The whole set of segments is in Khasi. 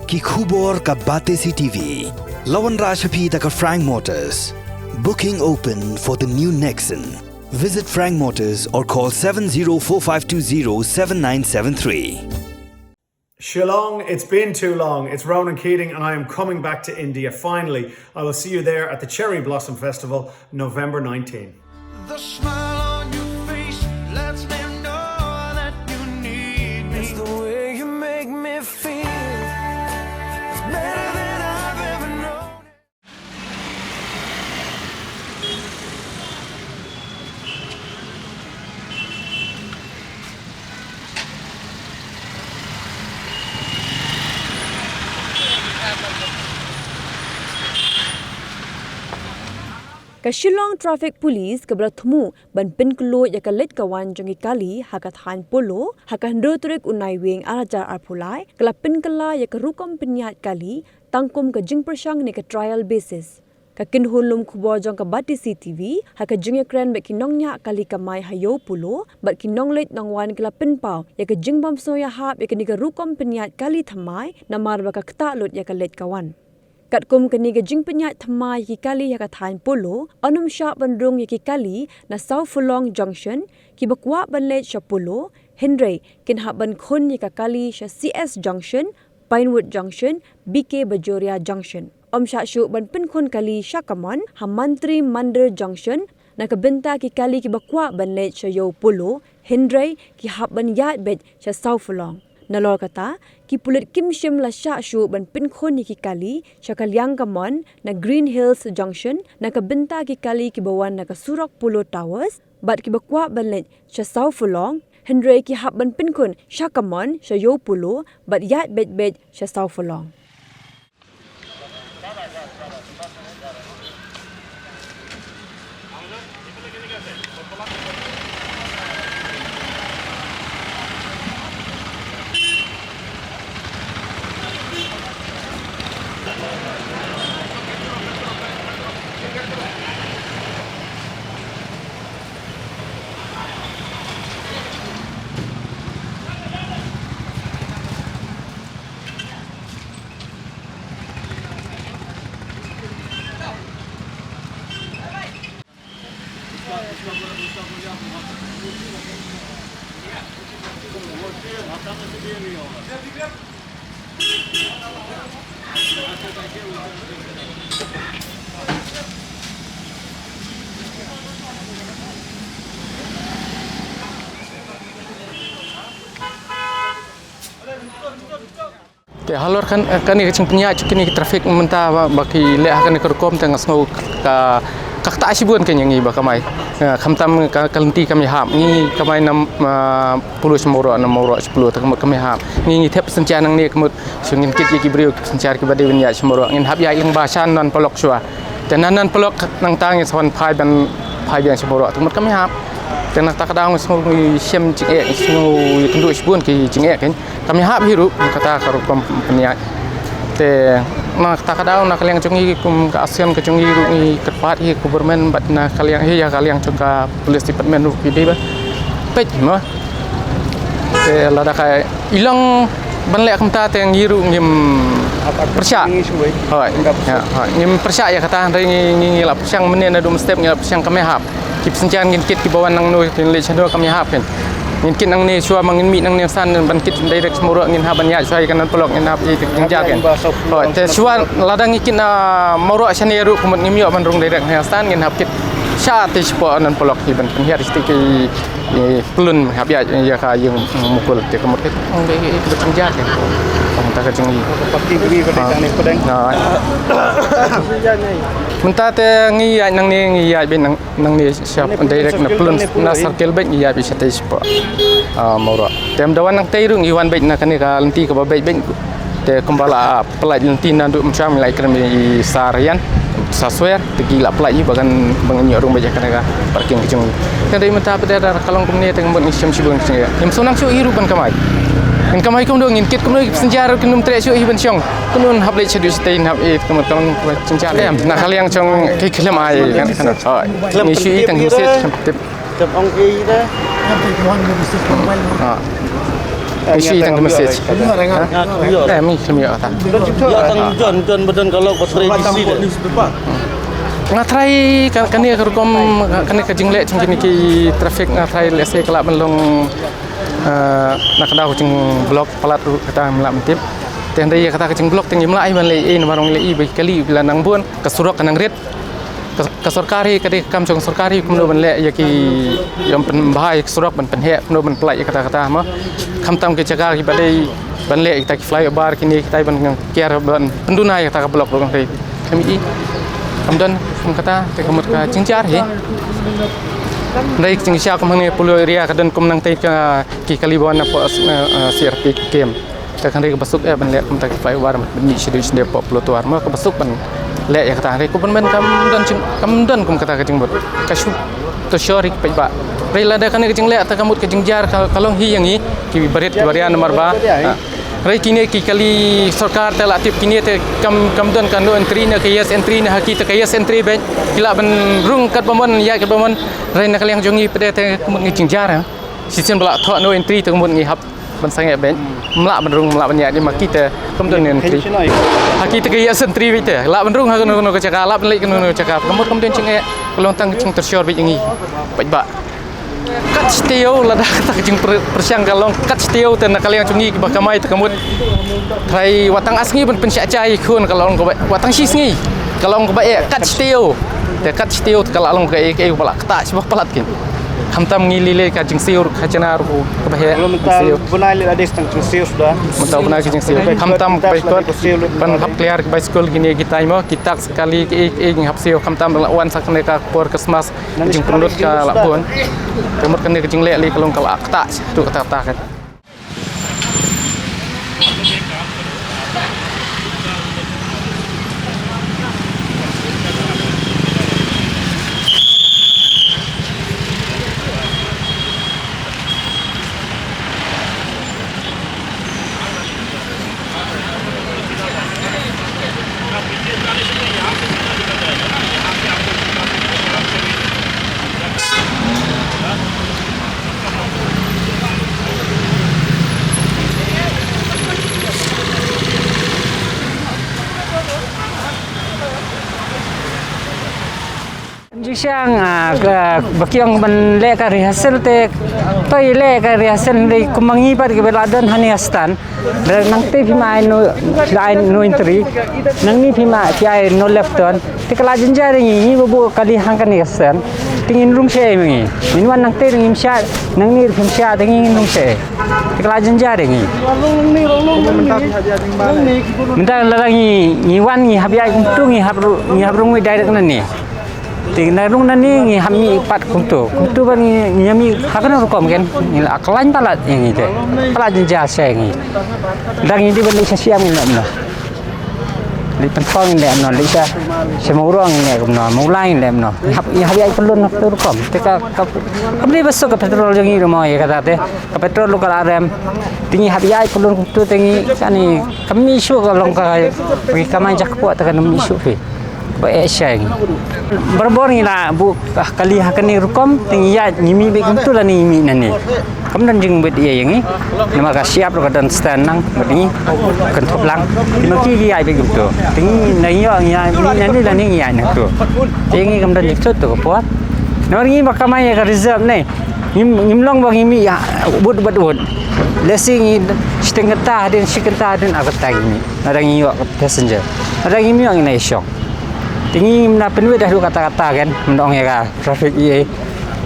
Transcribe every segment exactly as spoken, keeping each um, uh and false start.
Ki khubor ka Batesi T V. La wanrah sha phi da ka Frank Motors. Booking open for the new Nexon. Visit Frank Motors or call seven zero four five two zero seven nine seven three. Shillong, it's been too long. It's Ronan Keating, and I am coming back to India finally. I will see you there at the Cherry Blossom Festival, November nineteenth. The smile on your face lets me know that you need me. It's the way you make me feel. It's better than I've ever known. Ka Shillong Traffic Police kaba la thmu ban pynkhlaiñ ïa ka leit ka wan jong ki kali ha ka thaiñ Polo ha ka hynriew tarik u Naiwieng ar hajar arphew lai, ka la pynkylla ïa ka rukom pynïaid kali tang kum ka jingpyrshang ne ka trial basis. Ka kynhun lum khubor jong ka Batesi T V ha ka jingïakren bad ki nongñiah kali kamai ha Ïew Polo bad ki nongleit nongwan ki la pynpaw ïa ka jingbym sngewïahap ïa kane ka rukom pynïaid kali thymmai namar ba ka ktah lut ïa ka leit ka wan. Katkum kane ka jingpynïaid thymmai ïa ki kali ha ka thaiñ Polo, yn ym shah ban rung ïa ki kali na Saw Phullong Junction kiba kwah ban leit sha Polo, hynrei kin hap ban khun ïa ka kali sha C S Junction, Pinewood Junction, B K Bajoria Junction. Ym shah shuh ban pynkhun kali sha kamon ha Mantri Mandir Junction na ka bynta ki kali kiba kwah ban leit sha Ïew Polo, hynrei ki hap ban ïaid beit sha Saw Phullong. Nalor kata, ki pulit kim shym la shah shuh ban pynkhun ïa ki kali sha ka liang kamon na Green Hills Junction na ka bynta ki kali kiba wan na ka surok Polo Towers bad kiba kwah ban leit sha Saw Phullong, hynrei ki hap ban pynkhun sha kamon sha Ïew Polo bad ïaid beit beit sha Saw Phullong. Te halor kan, eh, kane ka jingpynïaid jong kine ki traffic mynta ba, ba ki leh ha kane ka rukom te nga sngew ka, ka ktah shibun ka ïa ngi ba kamai. Eh, khamtam ka, ka lynti kam ïahap. Ngi kamai na, ah, Polo sha Mawroh, na Mawroh sha Polo te kam, kam ïahap. Ngi, ngi thep synshar nangne ka mut shu ngin kit ïa ki briew ki synshar kiba dei ban ïaid sha Mawroh. Ngin hap ïaid lyngba sha Nanpolok shuwa. Te na Nanpolok nangta ngi sa wan phai ban, phai biang sha Mawroh. Te ka mut kam ïahap. Te na kata ka daw ngi sngew ngi shem jingeh, ngi sngew ïakynduh shibun ki jingeh kein. Kam ïahap hi ruh, kata ka rukom pynïaid. Te na kata ka daw na ka liang jong ngi kum ka Asian ka jong ngi ruh ngi kyrpad hi ka government bad na ka liang hi ïa ka liang jong ka police department ruh ki dei ban peit mo. Te lada ka i long ban leh kumta te ngi ruh ngim pyrshah. Hooid. Ïa, hooid. Ngim pyrshah ïa kata hynrei ngi, ngi, ngi la pyrshang mynne naduh mynstep ngi la pyrshang kam ïahap. Ki passenger ngin kit kiba wan nangno kin leit shano kam ïahap kein. Ngin kit nangne shuwa ma ngin mih nangne san ban kit direct sha Mawroh ngin hap ban ïaid shuwa ïa ka Nanpolok ngin hap ïa ka jingjia kein. Hooid, te shuwa lada ngi kit na Mawroh shane ruh ka mut ngim ïoh ban rung direct na san ngin hap kit sha te shapoh Nanpolok hi ban pynhiar sha te ki, eh, pyllun hap ïaid ïa ka ïing mukul te ka mut kit. Ong ka jingjia kein. Ong ta ka jing. Parking kami ka dei tang ni pedeng. Hooid. Mynta te ngi ïaid nangne ngi ïaid beit nang Nangne sha direct na pyllun na circle beit ngi ïaid beit shatei shapoh, ah, Mawroh. Te ym da wan nangtei ruh ngi wan beit na kane ka lynti kaba beit beit. Te kumba la, ah, pyllait lynti naduh mynshwa ngi la ïakren bad i Sir Ryan, Sir Swer, te ki la pyllait hi ba kan, ba ngin ïoh rung beit ïa kane ka parking ka jong ngi. Te hynrei mynta pat te lada ka long kumne te ka mut ngi shem shibun ka jingeh. Ngim sngewthuh shuh hi ruh ban kamai. Ngin kamai kumno ngin kit kumno ki passenger ruh kin ym treh shuh hi ban shong. Kumno hap leit shaduh shatei hap ïeit kumno ka long ka jingeh. Em, na ka liang jong ki khlem ai kan kan. Hooid. Khlem tip ïa da. Khlem tip. Khlem ong ïa da. Ah. Issue tang message. Eh, mi simi ata. Ïa tang jon jon ba don ka lok ba trai bisi de. Nga trai ka, kane ka rukom, kane ka jingleh jong kine ki traffic nga trai lehse ka lah ban long, eh, na ka daw ka jingblock palat ruh kata ngim lah ban tip. Te hynrei ïa kata ka jingblock te ngim lah ai ban leh ei namar ong leh ei ba kali ba la nang bun ka surok ka nang rit. Ka, ka sorkar hi ka dei ka kam jong sorkar hi kumno ban leh ïa ki ïa ban pynbha ïa ki surok ban pynheh kumno ban pynlait ïa kata kata mo. Khamtam ki jaka kiba dei ban leh ïa kita ki flyover kine kita ban kiar ban pynduna ïa kata ka block ruh hynrei. Kam i. Kam don kum kata te ka mut ka jingjar hi. Hynrei ka jingshisha kum hangne Polo area ka don kum nangtei ka ki kali ba wan na po, eh, eh, C R P camp. Te hynrei kaba suk eh ban leh kumta ki flyover ban mih sha dei sha dei po Polo Tuar mo kaba suk ban leh ïa kata hynrei kumban ban kam don jing kam don kum kata ka jingbut. Ka shu to shori ki paidbah. Hynrei lada kane ka jingleh te ka mut ka jingjar ka, ka long hi ïa ngi ki barit ki baria namar ba. Ha. Hynrei kine ki kali sorkar te la tip kine te kam, kam don ka no entry ne ka yes entry ne ha ki te ka yes entry bad ki lah ban rung katba mon ïa katba mon. Hynrei na ka liang jong ngi pat te ka mut ngi jingjar ha. Shisien ba la thoh no entry te ka mut ngi hap ban sangeh bad. Mlah ban rung mlah ban ïaid ma ki te kam don entry. Ha ki te ka ïa sentry bad te lah ban rung ha kano kano ka jaka lah ban leit kano kano ka jaka ka mut kam don jingeh ka long tang jingtyrshor bad ïa ngi paidbah. Kat shtiew lada kata ka jingpyrshang ka long kat shtiew te na ka liang jong ngi kiba kamai te ka mut. Trai wat tang ar sngi ban pynshah jai khun ka long kaba wat tang shi sngi ka long kaba eh kat shtiew. Te kat shtiew te ka la long ka eh ka eh ba la kata shi ba palat kin. Khamtam ngi lile ka jingsiew ka jana ruh kaba heh. Lo mynta jingsiew. Bnai lile adis tang jingsiew suda. Mynta bnai ka jingsiew. Khamtam ka baikot. Ban hap clear ka bicycle kine ki tai mo ki tak sekali ki ik ik hap siew khamtam la wan sa kane ka por Christmas. Jingpynlut ka la bun. Ka mut kane ka jingleh li ka long ka la kata shi tu kata kata kan. Jingshisha, ah, ka, ba ki ong ban leh ka rehearsal te, to i leh ka rehearsal hynrei kum ma ngi pat kiba la don hangne ha stand. Nangtei phi ma ai no, phi la ai no entry. Nangne phi ma phi ai no left turn. Te ka la jynjar ïa ngi, ngi ba buh kali hangkane ka stand. Te ngin rung shaei ma ngi. Ngin wan nangtei ngim shah, nangne phim shah te ngin rung shaei. Te ka la jynjar ïa ngi. Mynta lada ngi, ngi wan ngi hap ïaid kumtu ngi hap ru-, ngi hap rung direct nangne. Te na rung nangne ngi hap mih pat kumtu. Kumtu ban ngi, ngi mih ha kano rukom ken. Ngi la khlaiñ palat ïa ngi te. Palat jynjar sha ngi. Dang ngi dei ban leit sha Siab ngin leh kumno. Leit Pynthor ngin leh kumno. Leit sha, sha Mawroh ngin leh kumno. Mawlai ngin leh kumno. Ngi hap, ngi hap ïaid pyllun ha kano rukom. Te ka, ka, ka dei ba suk ka petrol jong ngi ruh mo ïa kata te. Ka petrol ruh ka la rem. Te ngi hap ïaid pyllun kumtu te ngi kane ka mih shuh ka long ka, ka kamai jakpoh te ka mih shuh phi. Ba eh shai ngi. Barabor ngi la buh kali ha kane rukom te ngi ïaid ngi mih beit kumtu lane ngi mih nangne. Kam don jingbit ïa ngi. Namar ka Siab ruh ka don stand nang bad ngi kynthup lang. Te ma ki ki ïaid beit kumtu. Te ngi na ngi ïoh ngi ïaid mih nangne lane ngi ïaid nangtu. Te ngi kam don jingthut tu ka por. Namar ngi ba kamai ïa ka reserve ne. Ngim, ngim long ba ngi mih ïa wut bad wut. Lehse ngi shiteng kynta hadien, shi kynta hadien, ar kynta ngi mih. Lada ngi ïoh ka passenger. Lada ngim ïoh ngi nai shong. Te ngi ngim da pynwit da haduh katta katta kan, mynta ong ïa ka traffic ei.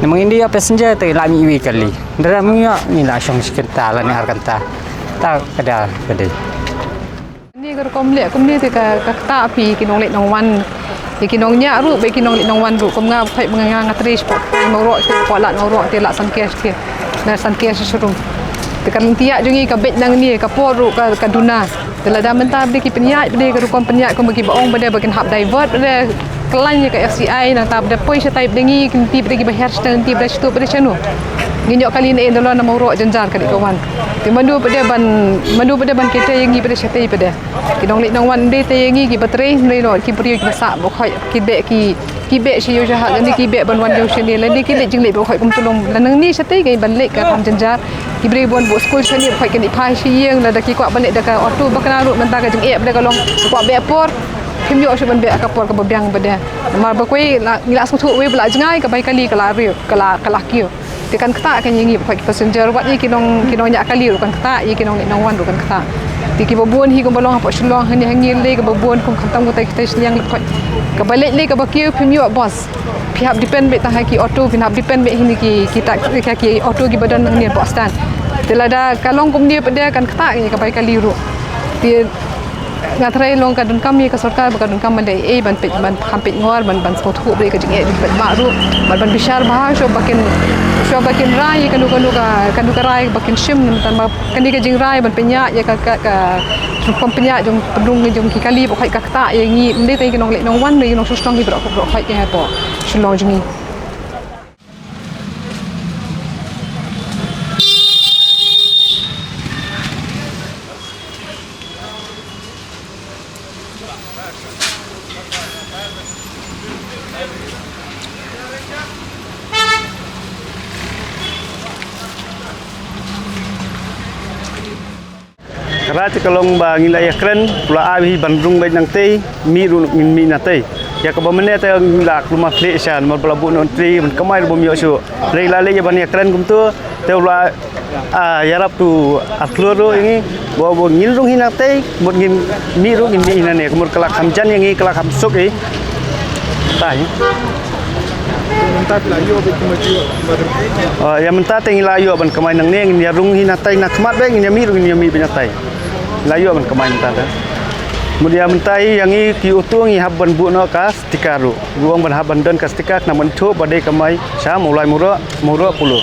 Namar ngin da ïoh passenger te la mih iwei i kali. Lada ngim ïoh ngi la shong shi kynta lane ar kynta. Ta ka da ka dei. Kane ka rukom leh kumne te ka, ka ktah phi ki nongleit nongwan. Ïa ki nongñiah ruh bad ki nongleit nongwan ruh kum nga ba peit ba nga nga trei shapoh Mawroh te, shapoh Lad Mawroh te, Lad Sanke te. Na Sanke sha Shrum. Te ka lynti ïaid jong ngi ka beit nangne, ka por ruh ka, ka duna. Te lada mynta ba dei ki pynïaid, ba dei ka rukom pynïaid kumba kiba ong ba dei ba kin hap divert, ba dei khlaiñ ïa ka F C I, nangta ba dei poi shatai ba dei ngi, ki lynti ba dei kiba hiar shatai, lynti ba dei shatu, ba dei shano. Ngin ïoh kali ne ei, nalor na Mawroh jynjar ka dei ka wan. Te mano ba dei ban, mano ba dei ban kite ïa ngi ba dei shatai ba dei. Ki nongleit nongwan ym dei te ïa ngi kiba trei, hynrei noh ki briew kiba sah ba khoi, ki dei ki Ki beh sha ïew sha ha, lane ki beh ban wan ïew shane, lane ki leit jingleit ba khot kumtu long, lane ngi shatei ngi ban leit ka kam jynjar. Ki briew ban buh skul shane ba khot kan ïa phai sha ïing, lada ki kwah ban leit da ka auto ba kane ruh mynta ka jingeh ba dei ka long, kwah beh por, phim ïoh shuh ban beh ka por kaba biang ba dei. Namar ba kawei la, ngi la sngewthuh wei ba la jngai ka bai kali ka la riew, ka la, ka la kiew. Te kan ktah kein ïa ngi ba khot ki passenger, wat ïa ki nong, ki nongñiah kali ruh kan ktah, ïa ki nongleit nongwan ruh kan ktah. Te kiba bun hi kumba long hapoh Shillong hangne ha ngi lei kaba bun kum khamtam katai katai shiliang lei ba khot. Kaba leit lei kaba kiew phim ïoh bus. Phi hap depend beit tang ha ki auto, phi hap depend beit ha ki, ki taxi, ha ki auto kiba don hangne hapoh stand. Te lada ka long kumne pat de kan ktah ïa ka bai kali ruh. Te nga tharai long ka donkam ïa ka sorkar, ba ka donkam ban leh ei ban peit, ban kham peit ngor, ban, ban sngewthuh beit ka jingeh jingpeit ba ruh, ban, ban bishar bha shuwa ba kin, shuwa ba kin rai ïa kano kano ka, kano ka rai ba kin shim, namar ba kane ka jingrai ban pynïaid ïa ka, ka, ka rukom pynïaid jong pynrung jong ki kali ba khot ka ktah ïa ngi, ym dei tang ïa ki nongleit nongwan, ïa ki nongshong shnong ki baroh, baroh khot ïa hapoh Shillong jong ngi. Ka rai te ka long ba ngi la ïakren, la ai hi ban rung beit nangtei, mih ruh ngin mih nangtei. Ïa kaba mynne te ngi la kulmar khleh sha, namar ba la buh noh trei, ban kamai ruh bym ïoh shuh. Hynrei la leh ïa ban ïakren kumto, te la, ah, ïarap to arthlur ruh ïa ngi, ba, ba ngin rung hi nangtei, mut ngin mih ruh ngin mih hi nangne, ka mut ka la kham jan ïa ngi, ka la kham suk ïa. Tang. Mynta phi la ïoh beit kumba ïoh, kumba ïoh. Oh, ïa mynta te ngi la ïoh ban kamai nangne, ngin ïa rung hi nangtei na khmat beit, ngin ïa mih ruh ngin ïa mih beit nangtei. La ïoh ban kamai mynta te. Mut ïa mynta ïa ngi ki auto ngi hap ban buh noh ka sticker ruh. Ruh ong ban hap ban don ka sticker khnang ban ithuh ba dei kamai sha Mawlai Mawroh, Mawroh Polo.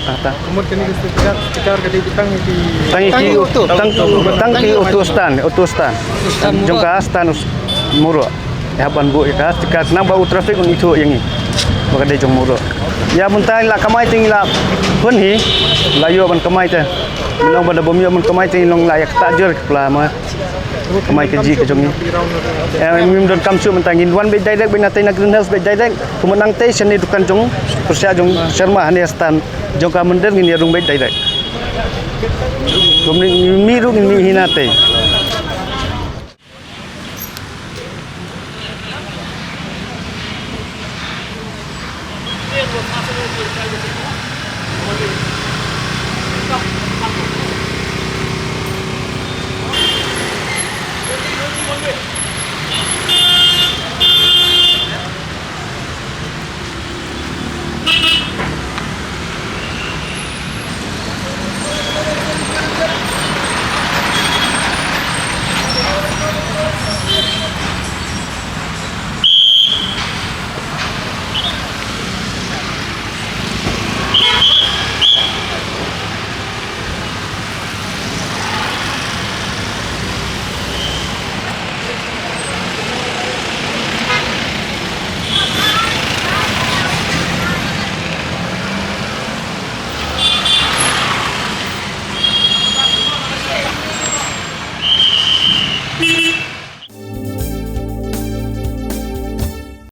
Tang, tang. Ka mut kane ka sticker, sticker ka dei tang ïa ki, tang ïa ki, tang ïa ki auto, tang, tang ki auto stand, auto stand. Auto stand jong Mawroh. Ka stand us-, Mawroh. Ïa ban buh ïa ka sticker khnang ba u traffic un ithuh ïa ngi ba ka dei jong Mawroh. Ïa mynta la kamai te ngi la hun hi, la ïoh ban kamai te. Mynta ba da bym ïoh ban kamai te ngi long la ïa ktah jur ka pla ma. Kamai ka jingeh ka jong ngi. Eh, ngim donkam shuh mynta, ngin wan beit direct beit nangtei na Green Hills beit direct. Kumba nangtei shane dukan jong pyrshah jong Sharma, hane stand jong ka mandir ngin ïa rung beit direct. Kumne ngin mih ruh ngin mih hi nangtei.